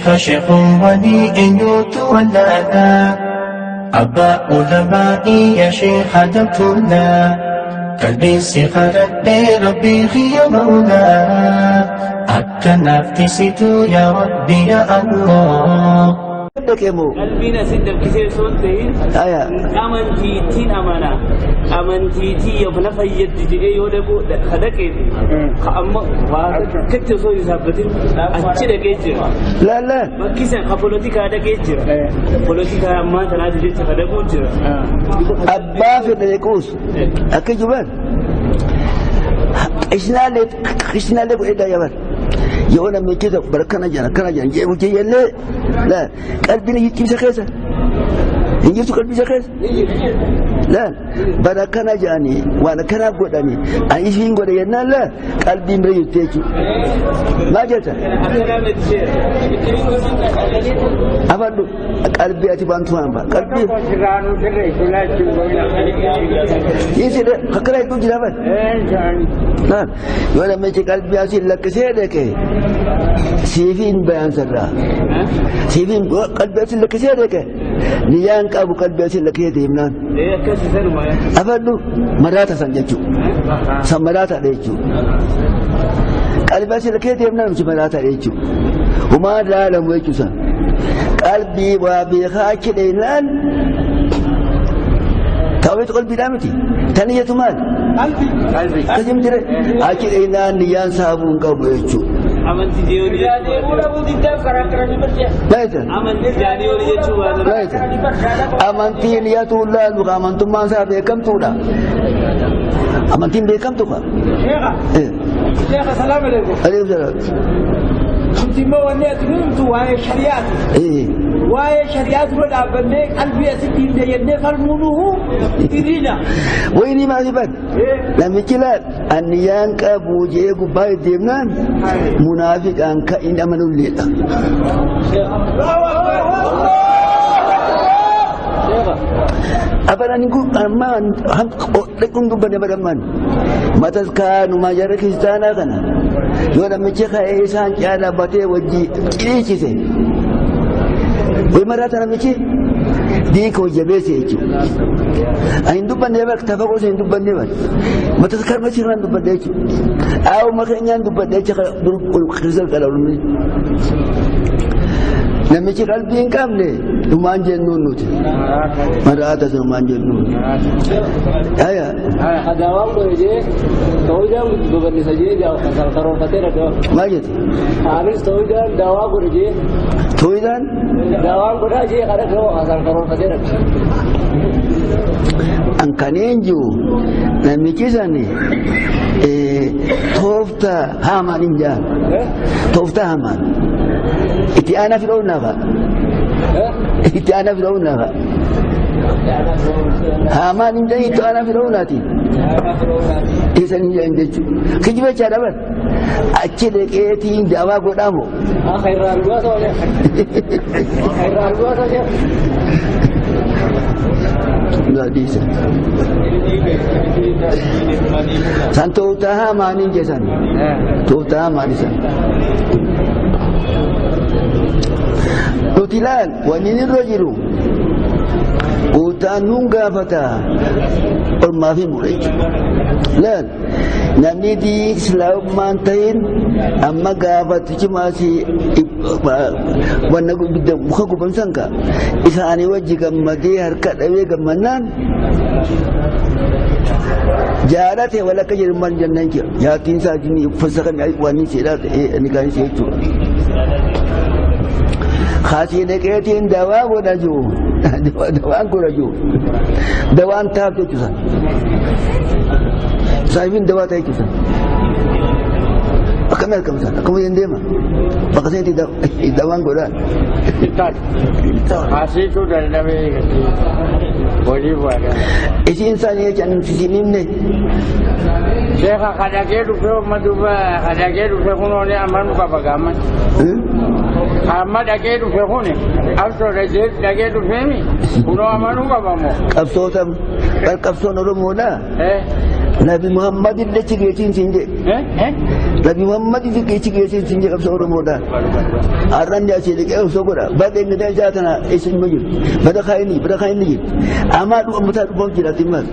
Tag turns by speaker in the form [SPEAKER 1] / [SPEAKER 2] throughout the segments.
[SPEAKER 1] Sheekha sheekhuwwanii eenyutu wallaalaa? Abbaa ulamaa'ii yaa sheekha dabtuulaa. Qalbiin si kadhadhee rabbii kiyya mawlaa. Akka naaf tisitu yaa rabbi yaa Allah.
[SPEAKER 2] Dhaqemoo.
[SPEAKER 3] Qalbiin asin dabkisee osoo hin ta'in
[SPEAKER 2] Aya.
[SPEAKER 3] amantiitiin amana amantiitii yoo na fayyaddi jedhee yoo dhaqu ka dhaqee ka amma waa takkatti osoo hin saabbatin achi dhaqee jira.
[SPEAKER 2] Laal laal.
[SPEAKER 3] Bakki san ka polotikaa dhaqee jira. Polotikaa ammaa tanaati jecha ka dhaquu jira.
[SPEAKER 2] Abbaa fedhe dhaquus akka jiban qishnaalee qishnaalee godhee yaban yoo namichi tokko bara kana jiran kana jiran jee hojii jellee laal qalbiin jijjiirsa keessa hin jirtu qalbii isa keessa laal bara kana jedhanii waan akkanaaf godhanii ani isiin godhe jennaan laal qalbiin bira jirti jechuudha maal jetta
[SPEAKER 3] Akkanaa miti seera.
[SPEAKER 2] Afadhu qalbii ati baantu waan ba'a qalbii Isi akkana hedduu jira ban. Laal yoo namichi qalbii asii lakkisee dhaqe siifiin bayaan sarraa. Siifiin qalbii asii lakkisee dhaqe niyyaan qabu qalbii asii lakkisee deemnaan.
[SPEAKER 3] Ee akkasi sanuma.
[SPEAKER 2] Afadhu maraata san jechuudha. San maraataadha jechuudha. Qalbii asii lakkisee deemnaan namichi maraataadha jechuudha. Humaan laalamu jechuudha san. Qalbii waa beekaa achi dheennaan taa'uutu qalbiidhaa miti. Taniyyatu maal? Akkasii miti ree? Achi dheennaan niyyaan saafuu hin qabu jechuudha.
[SPEAKER 3] Amantii jeeyoon jechuu
[SPEAKER 2] Laayita.
[SPEAKER 3] Amantii jaanii jechuu baata.
[SPEAKER 2] Laayita. Amantiin niyyatu laalu ka amantummaan isaa beekamtuudha. Amantiin beekamtu ka.
[SPEAKER 4] Sheekha, salaam alaikum.
[SPEAKER 2] Alaikum salaam.
[SPEAKER 4] Nuti immoo wanni ati nuti waa'ee shari'aati. Waa'ee shari'aa dura dhaabbannee qalbii asitti hin deeyyannee falmuunuhu iriina.
[SPEAKER 2] Wayinii maaliif ban? Namichi laal anniyyaan qabu jee gubbaa deemnaan munaafiqaan ka hin amanulleedha. Afaan ani kun ammaan kun dubbanne badhammaan matas kaanuma jara kiristaanaa kana yoo namichi ka'ee isaan caalaa batee wajji ciriichise way maraata namichi diinka hojjabeesse jechuudha. Ani hin dubbanne bar tafa gosa hin dubbanne bar matas karma sirnaan dubbanne jechuudha. Aawuma keenyaan dubbanne jecha dur kiristal qalawulmi. Namichi qalbii hin qabne dhumaan jennuun nuti. Maraata sun dhumaan jennuun. Aya.
[SPEAKER 3] Adaawaan godhe jee ta'uudhaan babal'isa jee karoorfatee dhaqee.
[SPEAKER 2] Maal jette?
[SPEAKER 3] Anis ta'uudhaan daawaa godhe jee
[SPEAKER 2] Tooyidaan
[SPEAKER 3] daawaan godhaa jee kana karoorfatee dhaqe.
[SPEAKER 2] An kaneen jiru namichi sani toofta hamaan hin jaan. Toofta hamaan. Itti aanaa fidhoo naafa. Itti aanaa fidhoo naafa. Hamaan hin jaan itti aanaa fidhoo naati. Isan hin jaan jechuudha. Kijiba jechaadha bar. Achi dhaqeetiin daawaa godhamu.
[SPEAKER 3] Irraa arguu ta'u jee. Irraa arguu ta'u jee.
[SPEAKER 2] Dhiisa. San tooftaa hamaanii jedhan. Tooftaa hamaanii san. Nuti ilaal wanni irra jiru guutaan nuun gaafata ormaa fi mura jechuudha. Laal namni diin islaamummaan ta'in amma gaafatichi maasii wanna muka guban ka isaanii wajji gammadee harka dhabee gammannaan jaalate walakka jedhu jennaan jira jaartiin isaa jinni uffata kan waan inni seedhaa ta'e inni kan ishee jechuudha. Kaasii dhaqeetiin dawaa godha jiru dawaan godha jiru dawaan taaf jechuudha. Saayifiin dawaa ta'e jechuudha. Akkamii argamsan akkamii hin deema bakka seenti dawaan godhaan.
[SPEAKER 5] Asiitu dadhabee hojii bu'aadha.
[SPEAKER 2] Isiin isaanii jecha ani sisin himne.
[SPEAKER 5] Sheekha kadhaqee dhufee amma duuba kadhaqee dhufe kun olee amma nu qaba gaamman. Amma dhaqee dhufe kun absoo dhaqee dhufeemi kunoo amma nu qaba moo.
[SPEAKER 2] Qabsoota qabsoon Oromoodhaa. Nabi Muhammad illee chigeetiin siin jedhe. Nabi Muhammad illee chigeetiin siin jedhe qabsoo Oromoodha. Har'aan asii dhiqee osoo godha. Badheen gadaa isaa tana eessa hin jiru. Bada kaayini jiru. Amaa dhufa mataa dhufaaf jiraatti maal.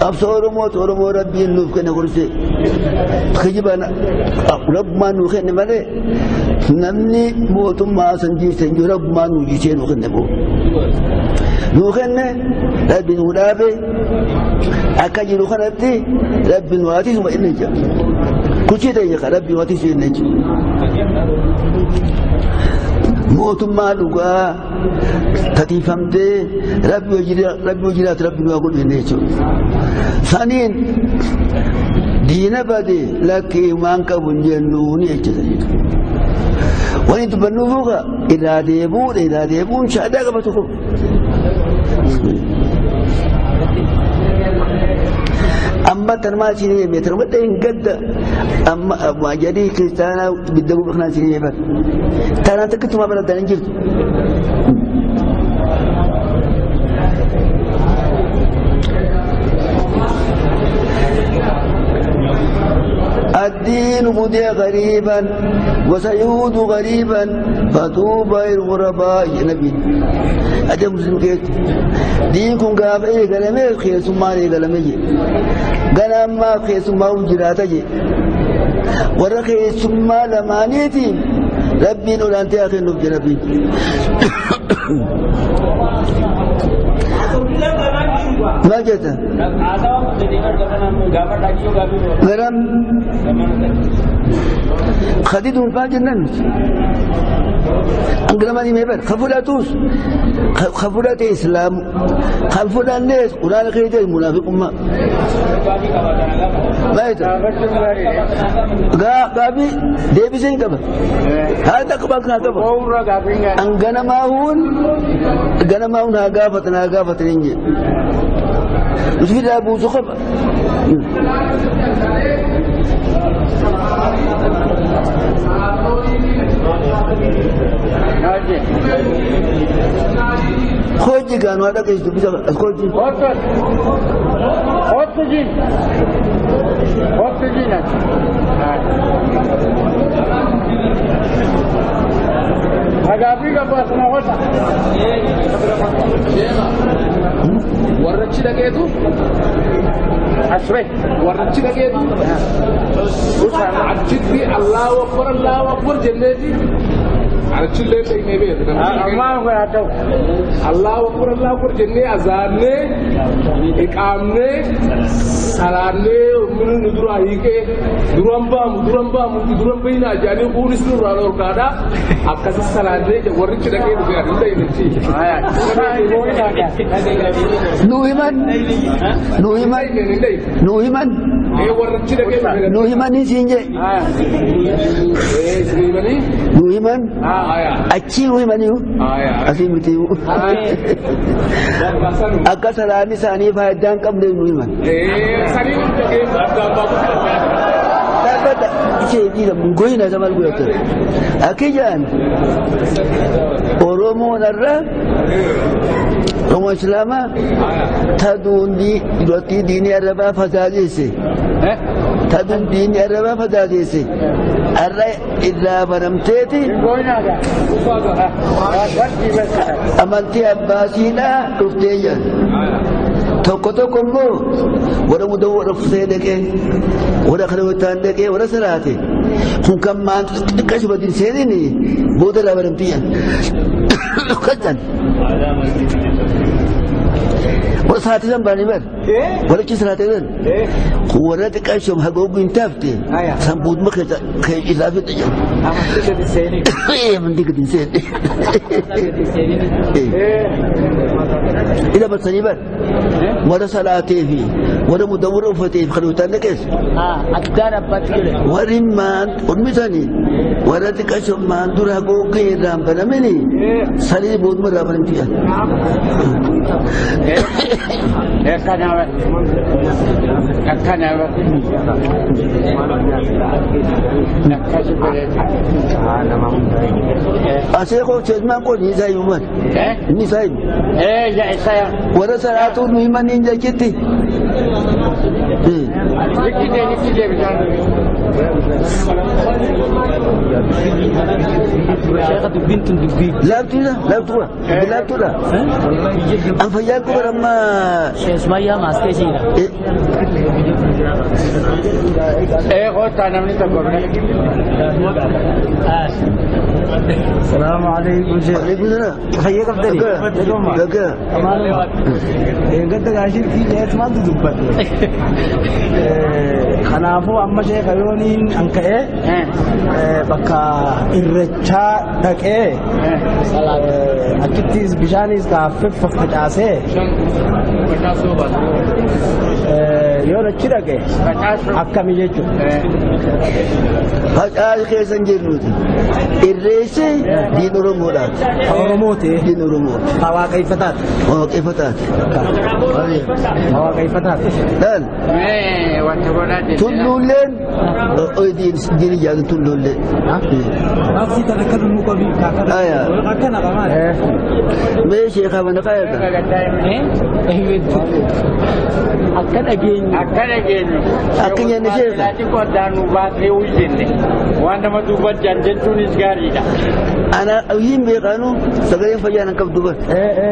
[SPEAKER 2] Qabsoo Oromooti Oromoo Rabbiin nuuf kenne gorsee. Kijibaan Rabbumaan nuu kenne malee namni mootummaa san jiirte hin jiru Rabbumaan nuu jiisee nuu kenne boo. Nuu kenne Rabbi nuu dhaabe akka jiru kanatti Rabbi nu haatiisuma inni jira. Kuchii ta'e ka Rabbi nu haatiisu inni jira. Mootummaa dhugaa tatiifamtee Rabbi hojii Rabbi nu haa godhu inni jechuudha. Saniin diina bade lakkee waan qabu hin jennu ni jechuudha. Wani dubbannu fuuka irraa deebuudha irraa deebuun shaadaa qaba tokko. Amma tanumaa isin hime tanuma hin gadda amma jedhii kiristaanaa bidda guba kanaan isin hime tanaan takkittumaa baratanii hin jirtu. الدين بدأ غريبا وسيعود غريبا فطوبى للغرباء يا نبي أجل مسلم كيف دينكم قاف إيه قلمي خير ثم إيه قلمي قلم ما خير ثم وجراتي ورخي ثم لمانيتي ربي نقول أنت يا أخي نبي ربي ما جت غرام خديد الفاجر نمت انقلماني ميبر خفولاتوس خفولات اسلام خفولات الناس قران خير المنافق ما ما يت غابي ديبسين كبا هذا كبا كبا انغنماهون غنماهون غافتنا غافتني وفي ابو زخب خوجي كانوا هذا كيس تبي خوجي
[SPEAKER 5] خوجي خوجي هذا بس ما هو
[SPEAKER 6] warrachi dhageetu
[SPEAKER 5] asre
[SPEAKER 6] warrachi dhageetu achitti Allahu akbar Allahu akbar jenneeti achillee ta'inee beekna
[SPEAKER 5] Allahu akbar
[SPEAKER 6] Allahu akbar Allahu akbar jennee azaannee iqaamnee salaannee minnu dura hiikee duran baamu duran baamu duran bahinaa jedhanii kunis nurraa dhorkaadha akkasi salaannee warrichi dhaqee dhufe ani hin ta'in
[SPEAKER 2] Nu himan nu himan nu himan
[SPEAKER 6] warrichi dhaqee dhufe
[SPEAKER 2] nu himan siin jee nu himan achi nu himaniyu asii miti akka salaanni isaanii faayidaa hin qabne nu himan. Dhaabbata ishee dhiira goyina isa maal godhate akka jedhan Oromoon irra Oromoo Islaamaa taduun duratti diinii arrabaa fasaadeesse taduun diinii arrabaa fasaadeesse arra irraa baramteeti amantii abbaasiidhaa dhuftee jedhan. Tokko tokko immoo warra mudoo warra fusee dhaqee warra kana wittaan dhaqee warra saraate kun kan maantu xiqqaa badin seeniin booda irraa baramtiyyan kajan warra saraate san baanii bar warra achi saraate san kun warra xiqqaa shom hagooguu hin taafte san booduma kee irraa fixa jedhan amantii gadi hin seenne ila barsanii bar warra salaatee fi warra mudawwara uffatee fi kan wittaan dhaqees warri maan ormisanii warra xiqqaa maan dura hagoogee irraan banamini salii booduma irraa banamtiyan. Aseekoo seesmaan kun ni isaa himu ni isaa himu. Warra salaatuu nu himan hin jechitti. Laaftuudha laaftuudha laaftuudha. An fayyaa quba amma.
[SPEAKER 3] Sheesmayyaa maaskeeshiidha.
[SPEAKER 5] Kottaa namni tokko bira.
[SPEAKER 4] السلام عليكم شيخ.
[SPEAKER 2] عليكم السلام.
[SPEAKER 4] Fayyaa qabdani?
[SPEAKER 2] Dhaggaa.
[SPEAKER 4] Eeggadda gaashirkii jees maaltu dubbate? Kanaafuu amma sheeka yooniin an ka'ee bakka irrechaa dhaqee achittis bishaanis kaaffee facaasee yoon achi dhaqe akkami jechuudha.
[SPEAKER 2] Facaas keessa hin jirruuti. Irreessi diin Oromoodhaati.
[SPEAKER 4] Oromooti.
[SPEAKER 2] Diin Oromooti.
[SPEAKER 4] Waaqeffataati.
[SPEAKER 2] Waaqeffataati.
[SPEAKER 4] Waaqeffataati.
[SPEAKER 2] Laal.
[SPEAKER 5] Wanta godhaa jechuudha.
[SPEAKER 2] Tulluulleen diin ijaatu tulluulleen.
[SPEAKER 4] Nafsi tana nu qabi
[SPEAKER 2] Aya.
[SPEAKER 4] akkana qamaan.
[SPEAKER 2] Mee sheekaa mana kaayata.
[SPEAKER 3] Akka dhageenyu.
[SPEAKER 5] Akka dhageenyu.
[SPEAKER 2] Akka nyaanni sheeka.
[SPEAKER 5] Laati qodaa nu baasee jenne waan nama duuba jan jechuunis gaariidha.
[SPEAKER 2] Ana hin beekaanu sagaleen fayyaan hin qabdu bar.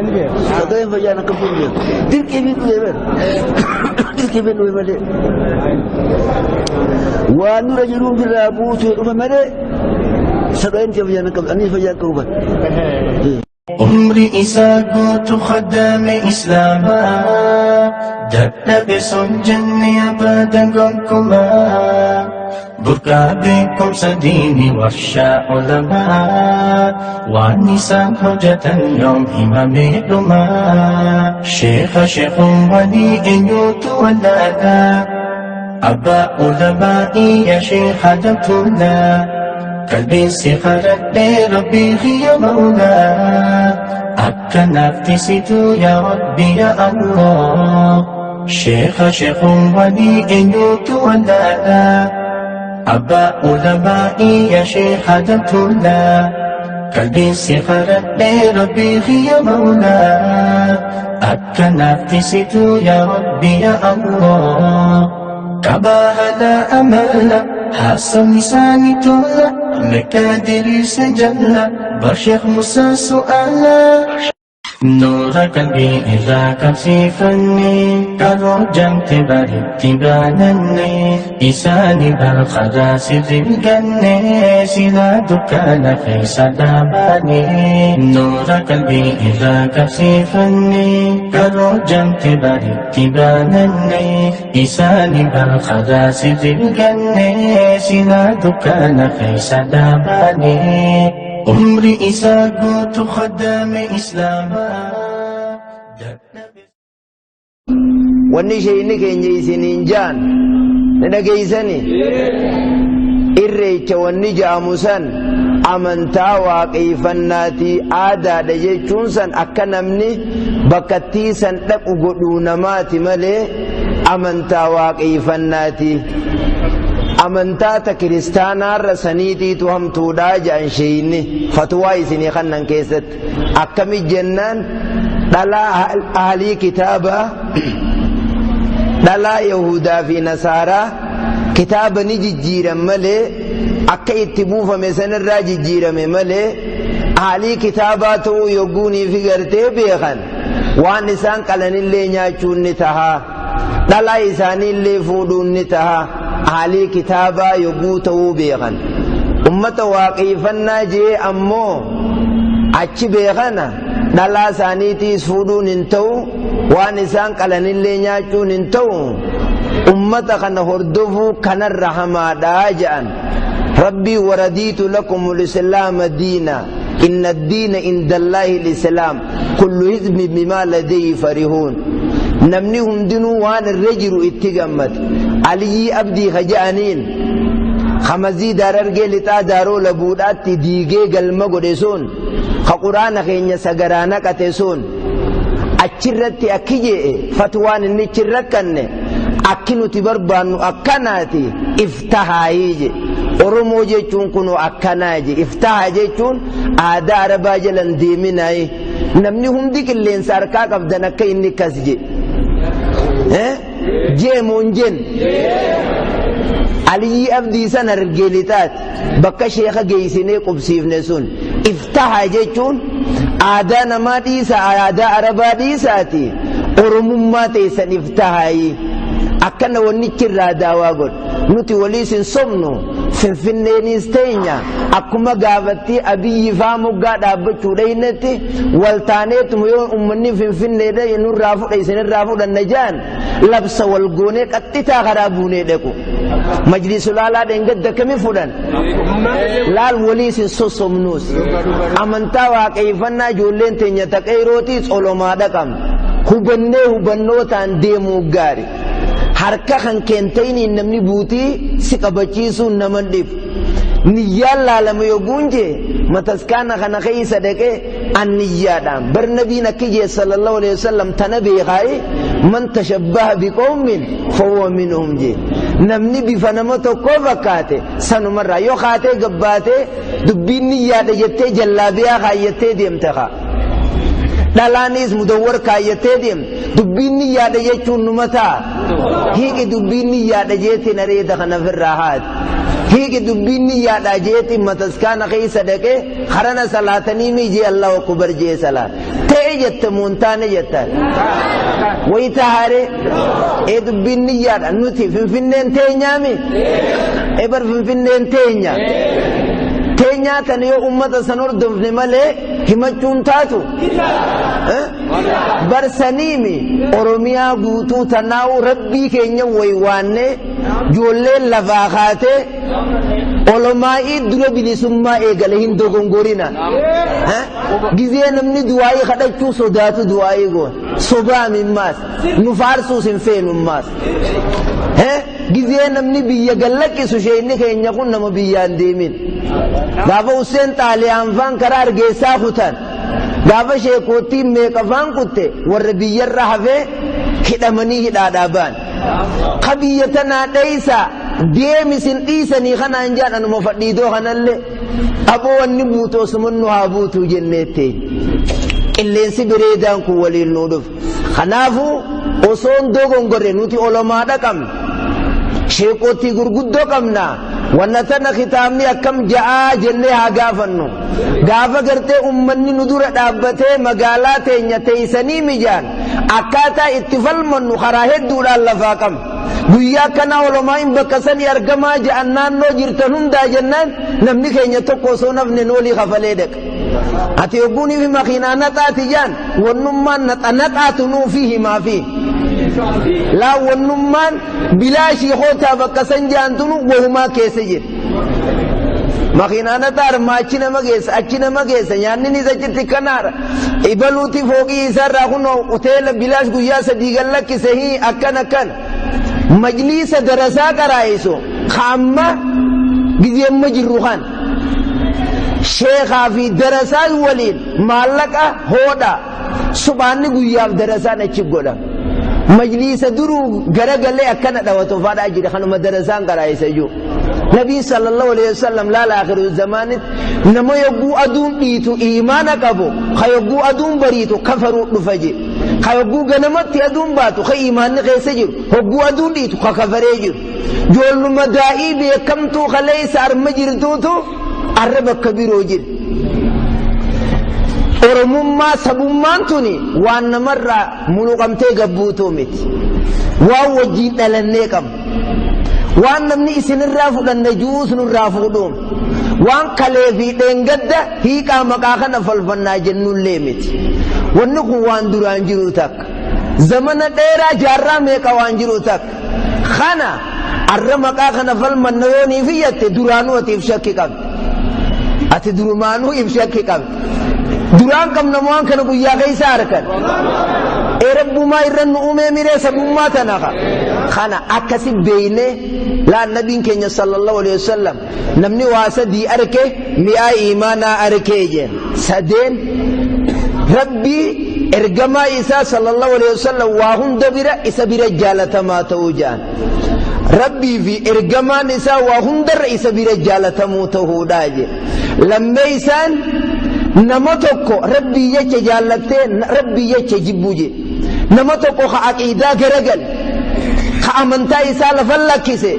[SPEAKER 4] Ni beeku.
[SPEAKER 2] Sagaleen fayyaan hin qabdu beeku. Dirqii fi dhufe bar. Dirqii fi dhufe malee. Waan nurra jiruun birraa buusuu dhufe malee sagaleen fayyaan hin qabdu. Ani fayyaan qabu bar.
[SPEAKER 1] Umri isaa guutuu khadaame islaamaa dadhabe son jenne abadan gonkumaa burqaa beekumsa diinii warshaa ulamaa waan isaan hojjetan yoom himamee dhumaa sheekha sheekuwwanii eenyuutu wallaalaa abbaa ulamaa'ii yaa sheekha dabtuunaa قلبي سخرت ربي يا مولا أكنفت ستو يا ربي يا الله شيخ شيخ ولي إنيوت ولالا أبا علمائي يا شيخ دمتولا قلبي سخرت ربي يا مولا أكنفت ستو يا ربي يا الله كباهلا أملا حسن لساني تولا مكادر سجلا برشيخ موسى سؤالا نور قلبي إذا كسفني كرجمت برتبانني إساني بالخدا سرقني سلا دكان في سداباني نور قلبي إذا كسفني كرجمت برتبانني إساني بالخدا سرقني سلا دكان في سداباني عمري إذا قلت خدام إسلاما
[SPEAKER 7] Wanni isheen keenya isiniin jaan ni dhageessani. Irreecha wanni ja'amu san amantaa waaqeffannaatii aadaadha jechuun san akka namni bakka san dhaqu godhuu namaati malee amantaa waaqeffannaati. Amantaa ta kiristaanaarra saniitiitu hamtuudhaa ja'an sheeyinni fatwaa isinii kannan keessatti akkami jennaan dhalaa ahlii kitaabaa dhalaa yahudaa fi nasaaraa kitaaba ni jijjiiran malee akka itti buufame sanirraa jijjiirame malee ahlii kitaabaa ta'uu yogguunii fi gartee beekan waan isaan qalanillee nyaachuun ni tahaa dhalaa isaaniillee fuudhuun ni tahaa ahlii kitaabaa yogguu ta'uu beekan ummata waaqeffannaa jee ammoo achi beekana dhalaa isaaniitiis fuudhuun hin ta'u waan isaan qalanillee nyaachuun hin ta'u ummata kana hordofuu kanarra hamaadhaa je'an rabbii waradiitu lakumul islaama diina inna addiina indallaahi lislaam kullu hizbin bimaa ladayhi farihuun namni hundinuu waan irra jiru itti gammade Aliyyii Abdii ka je'aniin hamazii daarargee lixaa daaroo labuudhaatti diigee galma godhe sun ka quraana keenya sagaraa naqate sun achirratti akki je'e fatwaan inni achirra kanne Akki nuti barbaannu akkanaati iftahaayii je. Oromoo jechuun kunoo akkanaa je. Iftahaa jechuun aadaa Arabaa jalan deeminaayi. Namni hundi qilleensa harkaa qabdan akka inni kas je. Jeemoon jen. Aliyyi Abdii san argeelitaati bakka sheeka geessinee qubsiifne sun. Iftahaa jechuun aadaa namaa dhiisa, aadaa Arabaa dhiisaati. Oromummaa teessan iftahaayi. Akkana wannichi irraa daawaa godhu. Nuti waliis hin sobnu, Finfinneenis teenya akkuma gaafattii Abiyyi faa moggaa dhaabbachuu dhaynetti waltaaneetuma yoo uummanni Finfinneedha nurraa fudha isinirraa fudhanna jaan labsa wal goonee qaxxitaa karaa buunee dhaqu. Majlisulaalaa dheengadda kami fudhan? Laal waliis hin sossobnuus. Amantaa waaqeeffannaa ijoolleen teenya taqeerootii tsolomaa dhaqamna. Hubannee hubannootaan deemuu gaari. Harka kan keentayiniin namni buutii si qabachiisuun naman dhibu. Niyyaan laalama yogguun jee mataskaana kana keessa dhaqee an niyyaadhaan. Bar nabiin akki jee sallallahu alaihi wasallam tana beekaayi man tashabbaha biqawmin fahuwa minhum jee. Namni bifa nama tokkoo fakkaate sanumarraa yoo kaatee gabbaatee dubbiin niyyaadha jettee jallaabiyaa kaayyattee deemte kaa. Dhalaanis mudawwar kaayyattee deemte dubbiin niyyaadha jechuun numa ta'a. Hiiki dubbiin niyyaadha jeetiin areeda kana ofirraa haati. Hiiki dubbiin niyyaadha jeetiin mataskaana keessa dhaqee harana salaatanii miijee Allahu akbar jee salaat. Ta'e jette moontaane jettan. Wayi tahaare ee dubbiin niyyaadha nuti Finfinneen teenyaami. Ee bar Finfinneen teenya. Teenyaa tana yoo uummata san hordofne malee himachuun taatu. Barsaniimi Oromiyaa guutuu tanaa'u rabbii keenya waywaannee ijoolleen lafaa kaatee olomaa'ii dura bilisummaa eegale hin dogongorina. Gizee namni du'aa'ii kadhachuu sodaatu du'aa'ii goona. Sobaa mimmaas nu faarsuus hin feenummaas. Gizee namni biyya gallaqqisu isheenni keenya kun nama biyyaan deemin. Gaafa Hussein Xaaliyaan faan karaa Hargeysaa kutan. Gaafa sheekootiin meeqa faan kutte warra biyyarra hafee hidhamanii hidhaadhaa ba'an. Ka biyya tanaa dheeysa deemisin dhiisanii kanaan jaan anuma fadhiidoo kanallee aboo wanni buutu osuma nu haa buutu jenneetti. Qilleensi bareedaan kun waliin nu dhufe. Kanaafuu osoon dogongorre nuti olomaadha qabna. Sheekootii gurguddoo qabna. Wanna tana kitaabni akkam ja'aa jennee haa gaafannu. Gaafa gartee uummanni nu dura dhaabbatee magaalaa teenya teessanii mijaan akkaataa itti falmannu karaa hedduudhaan lafaa qabna. Guyyaa akkanaa olomaa'iin bakka sanii argamaa ja'an naannoo jirtan hundaa jennaan namni keenya tokko osoo nafne noolii kafalee dhaqa. Ati yogguunii fi makiinaa naxaati jaan wannummaan naxa naxaatu nuufi himaafi. Laa wannummaan bilaashii hootaa bakka san jaantunu wahumaa keessa jira. Makiinaa naxaa armaa achi nama geessa achi nama geessa nyaanni isa achitti kanaara. Ibaluuti fooqii isaarraa kun hoteela bilaash guyyaa sadii gad lakkise hii akkan akkan. Majliisa darasaa qaraa'isu kaamma gizeemma jirru kan. Sheekaa fi darasaan waliin maallaqa hoodha suphaanni guyyaaf darasaan achi godha. Majliisa duruu garagalee akkana dhawatu faadhaa jira kanuma darasaan qaraa'isa jiru. Nabii sallallahu alaihi wasallam laala akhiru zamaanitti nama yogguu aduun dhiitu iimaana qabu ka yogguu aduun bariitu kafaruu dhufa je. Ka yogguu ganamatti aduun baatu ka iimaanni keessa jiru hogguu aduun dhiitu ka kafaree jiru. Ijoolluma daa'ii beekamtuu kaleessa arma jirtuutu arra bakka biroo jira. Oromummaa sabummaan tuni waan namarraa muluqamtee gabbuutuu miti. Waan wajjin dhalannee qabna. Waan namni isinirraa fudhanne juus nurraa fuudhuun. Waan kalee fi dheengadda hiiqaa maqaa kana falfannaa jennullee miti. Wanni kun waan duraan jiru takka. Zamana dheeraa jaarraa meeqa waan jiru takka. Kana arra maqaa kana falmanna yoo niif iyyatte duraanuu ati if shakki qabdi. Ati durumaanuu if shakki qabdi. Duraan qabna waan kana guyyaa keessa harkan. Ee rabbumaa irra nu uumee miree sabummaa tana ka. Kana akkasi beeynee laa nabiin keenya sallallahu alaihi wasallam namni waa sadii arke mi'aa iimaanaa arkee jeen. Sadeen rabbii ergamaa isaa sallallahu alaihi wasallam waa hunda bira isa bira jaalatamaa ta'uu ja'an. Rabbii fi ergamaan isaa waa hundarra isa bira jaalatamuu ta'uudhaa je. Lammeeysaan nama tokko rabbii jecha jaallattee rabbii jecha jibbuu je. Nama tokko ka aqiidaa garagal ka amantaa isaa lafa lakkise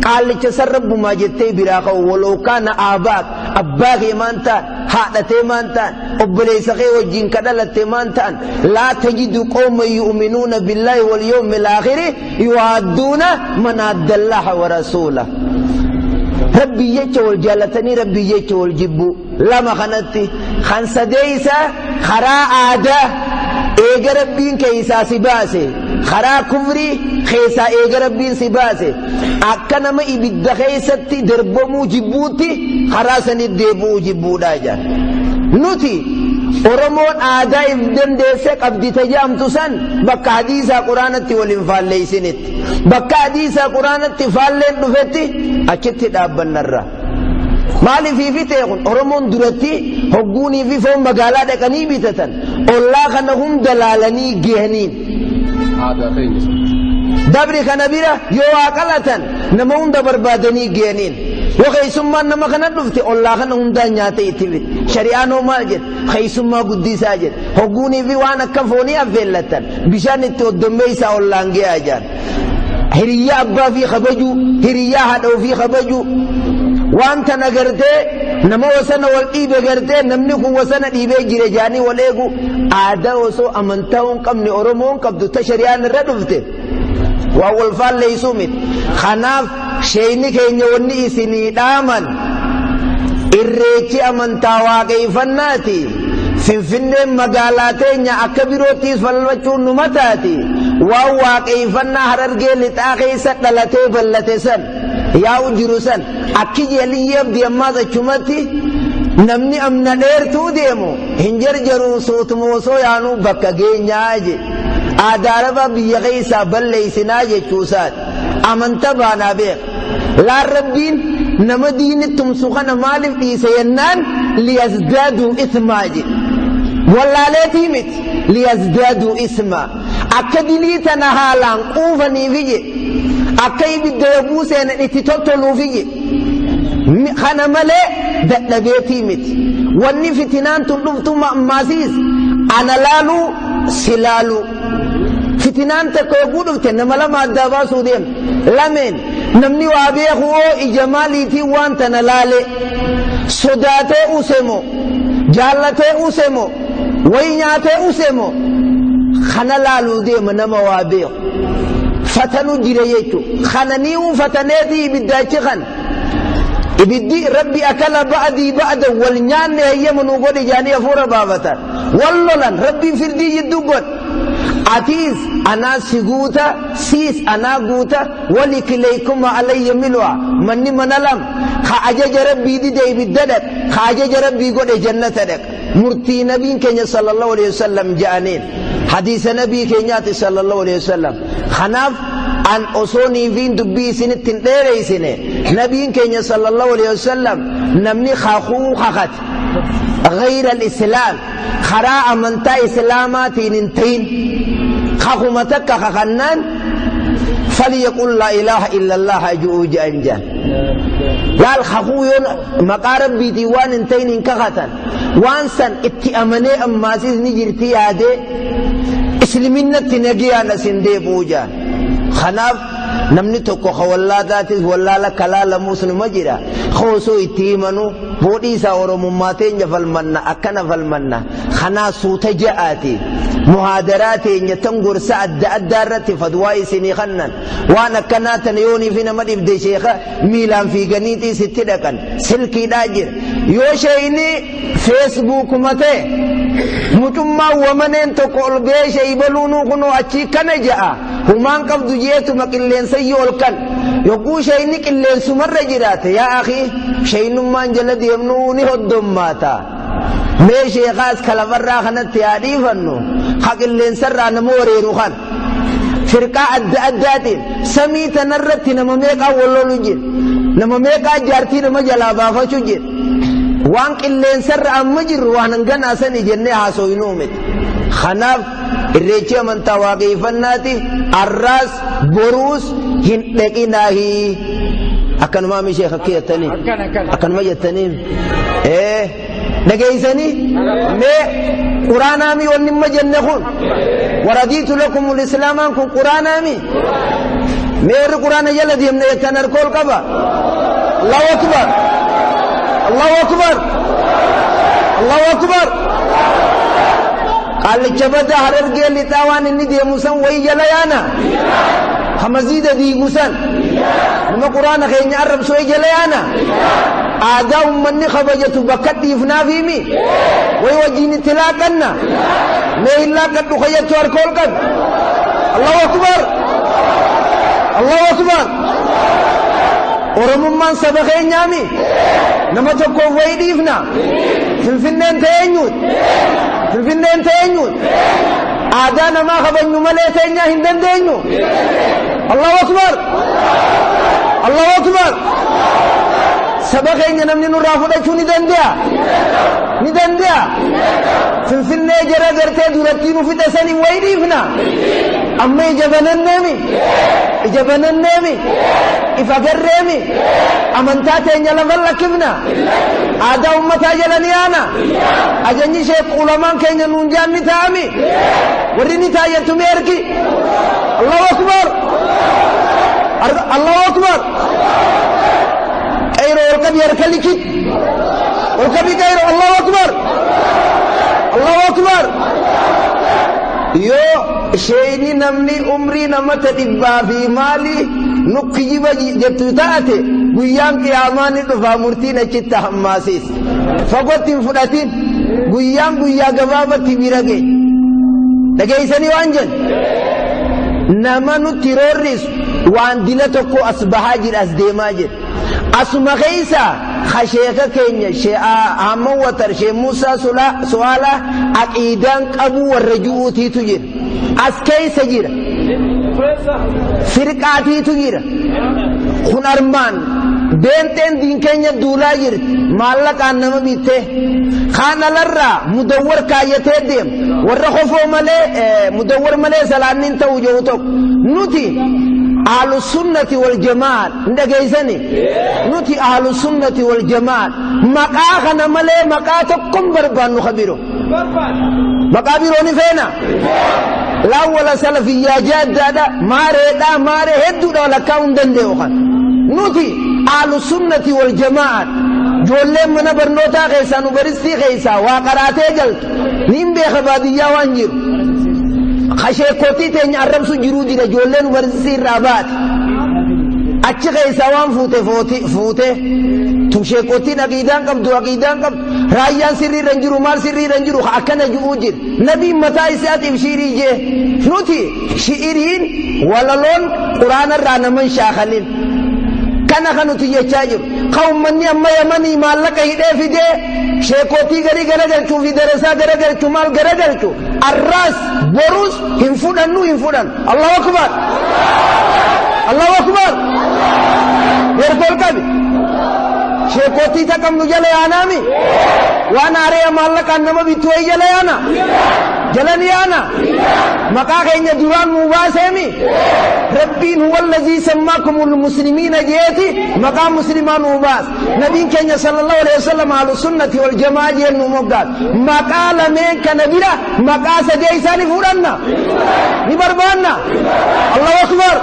[SPEAKER 7] qaallicha san rabbumaa jettee biraa ka'u waloo kaana aabaak abbaa kee maan ta'an haadhatee maan ta'an obboleessa kee wajjin ka dhalatte maan ta'an laa tajidu qawman yu'minuuna billaahi wal yawmi alaakhiri yuwaadduuna man addallaha wa rasuula. Rabbii jecha wal jaalatanii rabbii jecha wal jibbuu lama kanatti kan sadeeysa karaa aadaa eega rabbiin keessaa si baase karaa kufrii keessaa eega rabbiin si baase akka nama ibidda keessatti darbamuu jibbuutti karaa sanit deebi'uu jibbuudhaa jedhan. Nuti Oromoon aadaa if dandeesse qabdi tajaamtu san bakka hadiisaa quraanatti waliin faalleeysinitti bakka hadiisaa quraanatti faalleen dhufetti achitti dhaabbannarra. Maaliif ifi ta'e kun Oromoon duratti hogguunii fi foon magaalaa dhaqanii bitatan ollaa kana hunda laalanii gehaniin. Dabri kana bira yoo waa qalatan nama hunda barbaadanii gehaniin. Yoo keessummaan nama kana dhufte ollaa kana hundaan nyaata itti fide. Shari'aan hoo maal jedhe? Keessummaa guddisaa jedhe. Hogguunii fi waan akka foonii affeellatan bishaan itti hoddommeessaa ollaan ge'aa jedhan. Hiriyyaa abbaa fi kabajuu, hiriyyaa haadha ofii kabajuu. Waan tana gartee nama wasana wal dhiibe gartee namni kun wasana dhiibee jire jaanii wal eegu aadaa osoo amantaa hin qabne Oromoon qabdu ta shari'aan irra dhufte waa wal faalleessuu miti. Kanaaf sheeyni keenya wanni isinii dhaaman irreechi amantaa waaqeeffannaati. Finfinneen magaalaa teenya akka biroottis falmachuun numa taati. Waan waaqeeffannaa Harargee lixaa keessa dhalatee ballate san yaa'u jiru san akki jeeliyyee abdii ammaas achumatti namni amna dheertuu deemu hin jarjaruu suutuma osoo yaanuu bakka geenyaa je. Aadaa arabaa biyya keessaa balleessinaa jechuusaati. Amanta baanaa beeka. Laan rabbiin nama diini tumsu kana maaliif dhiise jennaan liyazdaaduu ismaa je. Wallaaleetii miti liyazdaaduu ismaa. Akka dilii tana haalaan quufaniifi je. Akka ibidda yogguu seenan itti tottoluufi je. Kana malee dadhabeetii miti. Wanni fitinaan tun dhuftu ammaasiis ana laaluu si laaluu. Fitinaan takka yogguu dhufte nama lama addaa baasuu deemte. Lameen namni waa beeku oo ija maaliitiin waan tana laale sodaatee usemo jaallatee usemo wayi nyaatee usemo kana laaluu deema nama waa beeku. Fatanu jira jechuudha. Kana ni fataneetii ibiddaachi kana. Ibiddi rabbi akala ba'dii ba'da wal nyaanne hayyama nu godhe jaanii hafuura baafatan. Wal lolan rabbiin firdii jidduu godhe. Atiis anaa si guuta siis anaa guuta wali kileykuma alayya milwa manni mana lama ka ajaja rabbii dide ibidda dhaq ka ajaja rabbii godhe jannata dhaq. Murtii nabiin keenya sallallahu alaihi wasallam ja'aniin hadiisa nabii keenyaati sallallahu alaihi wasallam. Kanaaf an osoo niifiin dubbii isinitti hin dheereysine nabiin keenya sallallahu alaihi wasallam namni kakuu kakate غير الإسلام خرا أمنتا إسلاماتين انتين خخمتك خخنان فليقل لا إله إلا الله أجوج أنجا لا الخخو مقارب بيتي وان انتين انكختا وانسان اتأمني أماسيز نجرتي هذه إسلمنا تنجيانا سندي بوجا خناف namni tokko kawallaataatis wallaala kalaala muslima jira osoo itti himanu boodhii isaa oromummaa teenya falmanna akkana falmanna kanaa suuta ja'aati muhaadaraa teenya tan gorsa adda addaa irratti fadwaa isinii kannan waan akkanaa tana yoonii fi nama dhibde sheeka miilaan fiiganiitii sitti dhaqan silkiidhaa jira yoo sheeyni feesbuukuma ta'e mucummaa wamaneen tokko ol ga'ee sheeybaluunuu kunoo achii kana ja'a humaan qabdu jeetuma qilleensayyuu ol kan yogguu sheeyni qilleensumarra jiraate yaa akii sheeynummaan jala deemnuu ni hoddommaata mee sheekaas kalafarraa kanatti haa dhiifannu ha qilleensarraa nama wareeru kan firqaa adda addaatiin samii tanarratti nama meeqaa wal lolu jira nama meeqaa jaartii nama jalaa baafachuu jira waan qilleensarra amma jirru waan hanganaa sani jennee haasoynuu miti. Kanaaf irreechi amantaa waaqeffannaati. Arraas boruus hin dhaqinaahi. Akkanumaa mishee akka jettanii. Akkanuma jettanii. Dhageessanii mee quraanaami wanni imma jenne kun waradiitu lakumul islaamaan kun quraanaami mee warri quraana jala deemne jettan harka ol qaba. Allahu akbar. Allahu akbar. Allahu akbar. Qaallicha badaa Harargee lixaa waan inni deemu san wayii jala yaana. Hamaziida diigu san. Nama quraana keenya arrabsu wayii jala yaana. Aadaa uummanni kabajatu bakka dhiifnaaf himi. Wayi wajjin itti laaqanna. Mee hin laaqadhu kayyattu harka ol qabi. Allahu akbar. Allahu akbar. Oromummaan saba keenyaami. Nama tokkoof wayii dhiifna. Finfinneen ta'e eenyuuti? Finfinneen ta'e eenyuuti? Aadaa namaa kabajnu malee teenyaa hin dandeenyu. Allahu akbar. Allahu akbar. Saba keenya namni nurraa fudhachuu ni danda'a. Ni danda'a. Finfinnee jara gartee durattii nu fixe saniin wayii dhiifna. Amma ija bananneemi. Ija bananneemi. Ifa garreemi. Amantaa teenya lafa lakkifna. Aadaa uummataa jala ni yaana. Ajajni sheek ulamaan keenya nuun jaan ni ta'ami. Warri ni taayyattu mee ergi. Allahu akbar. Allahu akbar. Qeyroo ol qabi harka likit. Ol qabi qeyroo. Allahu akbar. Allahu akbar. Yoo sheeyni namni umrii namata dhibbaa fi maali nukkijiba jettu taate guyyaan qiyaamaa ni dhufaa murtiin achitti hammaasiis. Fagootti hin fudhatin guyyaan guyyaa gabaabatti bira ga'e. Dhageessanii waan jennu nama nutti roorrisu waan dila tokko as bahaa jira as deemaa jira. Asuma keessa sheeka keenya shee Ahmad Watar shee Musaa Su'aalaa aqiidaan qabu warra ju'uutiitu jira. As keessa jira. Firqaatiitu jira. Kun armaan beenxeen diin keenya duulaa jirti. Maallaqaan nama bittee. Kaan alarraa mudawwar kaayyatee deema. Warra kofoo malee mudawwar malee salaanni hin ta'u jiru tokko. Nuti ahlu sunnati wal jamaa hin dhageessani. Nuti ahlu sunnati wal jamaa maqaa kana malee maqaa tokko hin barbaannu ka biroo. Maqaa biroo ni feena. Laa wala salafiyyaa jaaddaadha maareedha maaree hedduudha lakkaa'uu hin danda'u kan. Nuti ahlu sunnati wal jamaa ijoolleen mana barnootaa keessaa nu baristii keessaa waa qaraatee galtu niin beeka baadiyyaa waan jiru. Kasheekotii teenya arrabsu jiruu jira ijoolleen barsiisii irraa baate. Achi keessaa waan fuute fuute tusheekotiin aqiidaan qabdu aqiidaan qabdu raayyaan sirriirra hin jiru maal sirriirra hin jiru akkana ji'uu jira. Nabiin mataa isaatiif shiirii jee nuti shi'iriin walaloon quraanarraa naman shaakalin. Kana kan nuti jechaa jiru. Ka uummanni amma Yamanii maallaqa hidhee fidee sheekotii garii garagalchuu fi darasaa garagalchuu maal garagalchuu arraas boruus hin fudhannu hin fudhannu. Allahu akbar. Allahu akbar. Yerkol qabi. Sheekotii taqamnu jala yaanaami. Waan aaree maallaqaan nama bittu wayii jala yaana. Jala ni yaana. Maqaa keenya duraan nuu baaseemi. Rabbiin huwa allazii sammaakumul muslimiina jeeti maqaa muslimaa nuu baas. Nabiin keenya sallallahu alaihi wasallam ahlu sunnati wal jamaa jeen nuu moggaas. Maqaa lameen kana bira maqaa sadee isaanii fudhanna. Ni barbaanna. Allahu akbar.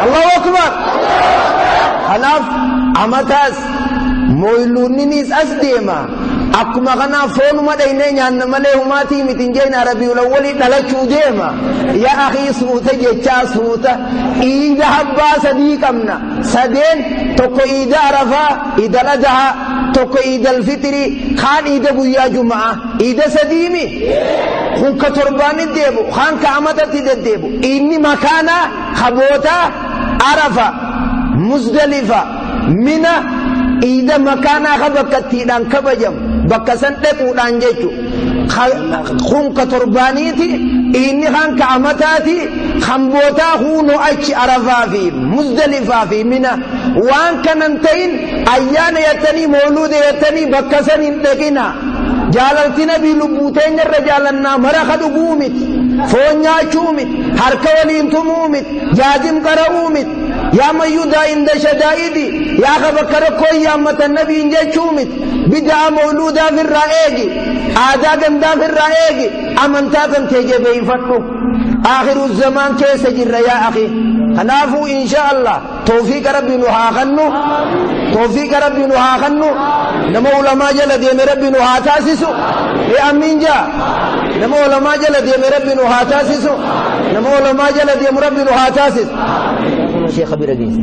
[SPEAKER 7] Allahu akbar. Kanaaf amataas mooyluunninis as deema. Akkuma kanaaf foonuma dhaynee nyaanna malee humaatii miti hin jeen Rabiul Awwalii dhalachuu deema. Yaa akhii suuta jechaa suuta iida habbaa sadii qabna. Sadeen tokko iida Arafaa, iida Adahaa, tokko iida Alfitrii, kaan iida guyyaa Jumaa. Iida sadiimi. Kun ka torbaan deebu, kaan ka amatatti deddeebu. Inni makaanaa kabootaa Arafa, Muzdalifa, Mina iida makaanaa ka bakkattiidhaan kabajamu. Bakka san dhaquudhaan jechu. Kun ka torbaaniiti, inni kan ka amataati, kan bootaa huunoo achi Arafaa fi Muzdalifaa fi Mina. Waan kanan ta'in ayyaana yattanii mawluuda yattanii bakka san hin dhaqina. Jaalalti nabii lubbuu teenyarra jaalannaa maraqa dhuguu miti, foon nyaachuu miti, harka waliin tumuu miti, jaazim qara'uu miti. Yaa mayyudaa inda shadaa'idi yaa ka bakka rakkoo yaammatan nabiin jechuu miti. Bidaa mawluudaa firraa eegi, aadaa gandaa firraa eegi, amantaa tan tee jabeeffadhu. Aakhiru zamaan keessa jirra yaa akhi. Kanaafuu insha Allah tawfiiqa rabbi nu haa kennu, tawfiiqa rabbi nu haa kennu, nama ulamaa jala deeme rabbi nu haa taasisu. Ee amiin jaa. Nama ulamaa jala deeme rabbi nu haa taasisu, nama ulamaa jala deemu rabbi nu haa taasisu. Sheekha bira geessi.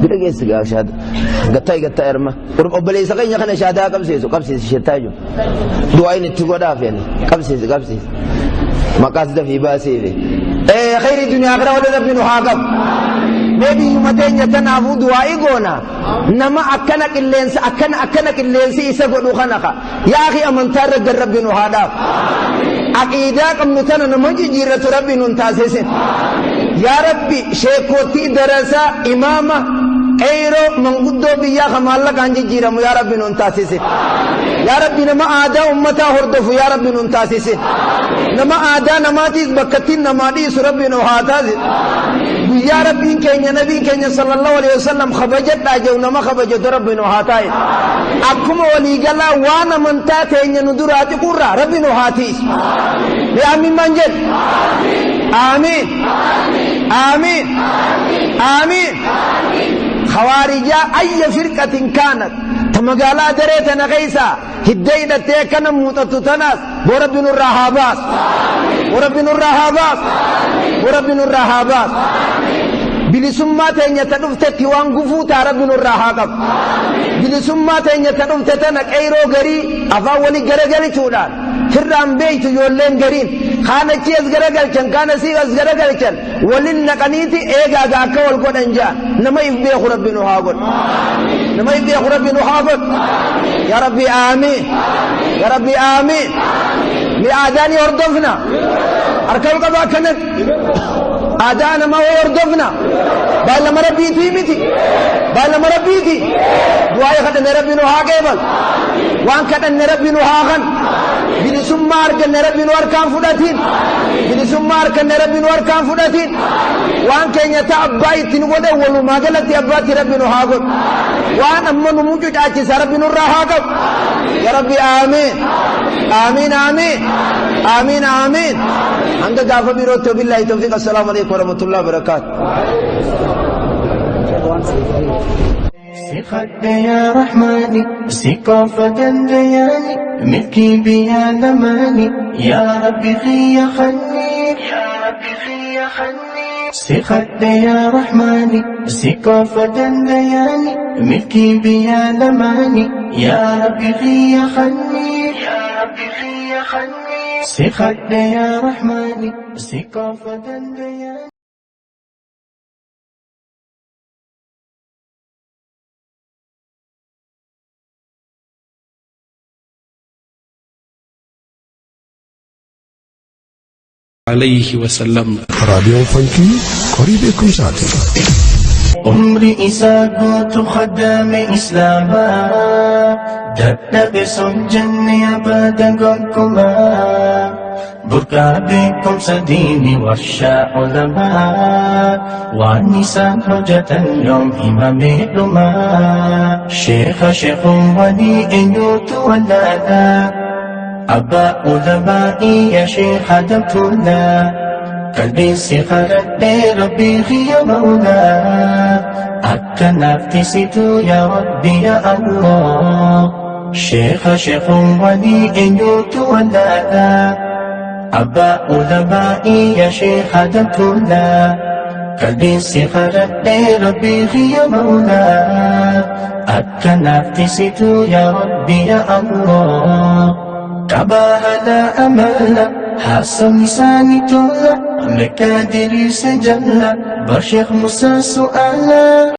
[SPEAKER 7] Bira geessi gaa shaada. Gattaa gattaa erma. Obboleessa keenya kana shaadaa qabsiisu qabsiisi shettaa jiru. Du'aa inni itti godhaaf yani qabsiisi qabsiisi. Maqaas dafii baasiifi. Khayri duniyaa akhiraa waliin rabbi nu haa qabu. Mee biyyuma teenya tanaafuu du'aa goona. Nama akkana qilleensa akkana akkana qilleensi isa godhu kana ka. Yaa akhi amantaa irra gar rabbi nu haa dhaabu. Aqiidaa qabnu tana nama jijjiirratu rabbi nun taasisin. Yaa rabbi sheekootii darasaa imaama qeyroo manguddoo biyyaa ka maallaqaan jijjiiramu yaa rabbi nun taasisin. Yaa rabbi nama aadaa ummataa hordofu yaa rabbi nun taasisin. Nama aadaa namaatiis bakkattiin namaa dhiisu rabbi nu haa taasisu. Guyyaa rabbiin keenya nabiin keenya sallallahu alaihi wasallam kabajadhaa jedhu nama kabajatu rabbi nu haa taasisu. Akkuma waliigalaa waan amantaa teenya nu duraa xiqurraa rabbi nu haa tiisu. Mee amiin maan jedhu? Amiin. Amiin. Amiin. Khawaarijaa ayya firqatin kaanat ta magaalaa daree tana keessa hidda hidhattee akkana muuxattu tanaas boo rabbi nurraa haa baasu. Boo rabbi nurraa haa baasu. Boo rabbi nurraa haa baasu. Bilisummaa teenya ta dhuftetti waan gufuu taa rabbi nurraa haa qabu. Bilisummaa teenya ta dhufte tana qeyroo garii afaan walii garagalchuudhaan firraan beeytu ijoolleen gariin kaan achi as garagalchan kaan asii as garagalchan walin naqaniiti eegaaga akka wal godhan jaan nama if beeku rabbi nu haa godhu. Nama if beeku rabbi nu haa godhu. Yaa rabbi aamiin. Yaa rabbi aamiin. Mi aadaanii hordofna. Harka ol qabaa akkanatti. Aadaa namaa wayii hordofna. Baay'ilama rabbiitii miti. Baay'ilama rabbiiti. Du'aa kadhanne rabbi nu haa qeebalu. Waan kadhanne rabbi nu haa kan. Bilisummaa arganne rabbi nu harkaan fudhatiin. Bilisummaa arganne rabbi nu harkaan fudhatiin. Waan keenya ta abbaa itti nu godhe walumaa galatti abbaatti rabbi nu haa godhu. Waan amma nu mucucaachisa rabbi nurraa haa qabu. Yaa rabbi aamiin. Aamiin aamiin. Aamiin aamiin. Hanga gaafa birootti wabillahi tawfiiq. Assalaamu alaikum warahmatullahi wabarakaatu.
[SPEAKER 1] سخد يا رحماني سقافة دياني ملكي بيا زماني يا ربي خي خني يا ربي خي خني سخد يا رحماني سقافة دياني ملكي بيا زماني يا ربي خي خني يا ربي خي خني سخد يا رحماني سقافة دياني.
[SPEAKER 6] عليه وسلم.
[SPEAKER 8] Raadiyoon Fankii qorii beekumsaati.
[SPEAKER 1] Umri isaa guutuu khadaame islaamaa dadhabe sun jenne abada gonkumaa burqaa beekumsa diini warshaa ulamaa waan isaan hojjetan yoom himamee dhumaa sheekha sheekuwwanii eenyuutu wallaalaa abbaa ulamaa'ii yaa sheekha dabtuulaa قلبي سخرت ربي يا مولا أكنافتي ستو يا ربي يا الله شيخ شيخ ولي إن يتولانا أبا علمائي يا شيخ دمتنا قلبي سخرت ربي يا مولا أكنافتي ستو يا ربي يا الله كباهنا أملا حسن لساني تولا مكادري سجلا برشيخ موسى سؤالا.